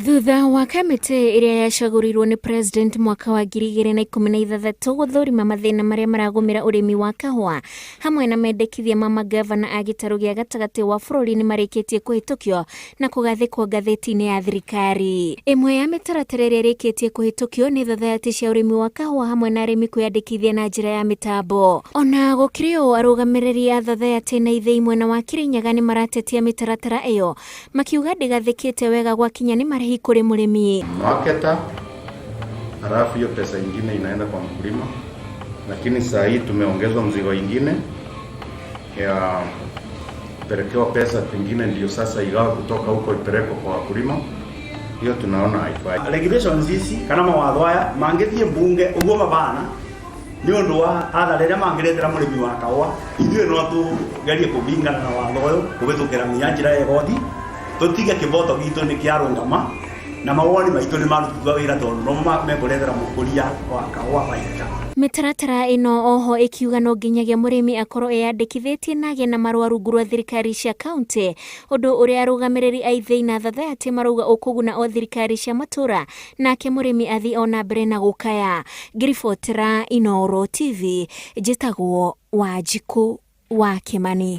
Thutha wa kamĩtĩ ĩrĩa yacagũrirwo nĩ president mwaka wa 2016 gũthũrima mathĩna marĩa maragũmĩra ũrĩmi wa kahũa hamwe na mendekithia ma mangavana a gĩtarũ gĩa gatagatĩ wa bũrũri nĩ marĩkĩtie kũhĩtũkio na kũgathĩkwo ngathĩti-inĩ ya thirikari. Ĩmwe ya mĩtaratara ĩrĩa ĩrĩkĩtie kũhĩtũkio nĩ thathayatĩ cia ũrĩmi wa kahũa hamwe na arĩmi kwĩyandĩkithia na njĩra ya mĩtambo. Ona gũkĩrĩ ũũ, arũgamĩrĩri a thathayatĩ na ithĩi mwena wa Kirinyaga nĩ maratetia mĩtaratara ĩyo makiuga ndĩgathĩkĩte wega gwakinya nĩ marĩhi kũrĩ mũrĩmi. Marketer, halafu hiyo pesa ingine inaenda kwa mkulima, lakini saa hii tumeongezwa mzigo ingine ya kupelekewa pesa pengine ndio sasa igawa kutoka huko ipelekwe kwa wakulima. Hiyo tunaona haifai. Regulations ici kana mawatho aya mangĩthiĩ mbunge ũguo mabana nĩ ũndũ wa athara ĩrĩa mangĩretera mũrĩmi wa kahũa, ithuĩ no tũgerie kũbingana na watho ũyũ kũhĩtũkĩra nginya njĩra ya igoti, tũtige kĩboto gitũ nĩ kĩarũngama na mawoni maitũ nĩ marutithio wĩra tondũ nomo mekũretera mũkũria wa kahũa baita. Mĩtaratara ĩno oho ĩkiuga no nginyagia mũrĩmi akorwo eyandĩkithĩtie na agĩe na marũa rungu rwa thirikari cia kaunti, ũndũ ũrĩa arũgamĩrĩri a ithĩi na thathayatĩ marauga ũkũguna o thirikari cia matũra, nake mũrĩmi athiĩ o na mbere na gũkaya. Ngĩribotera Inooro TV, njĩtagwo Wanjikũ wa Kĩmani.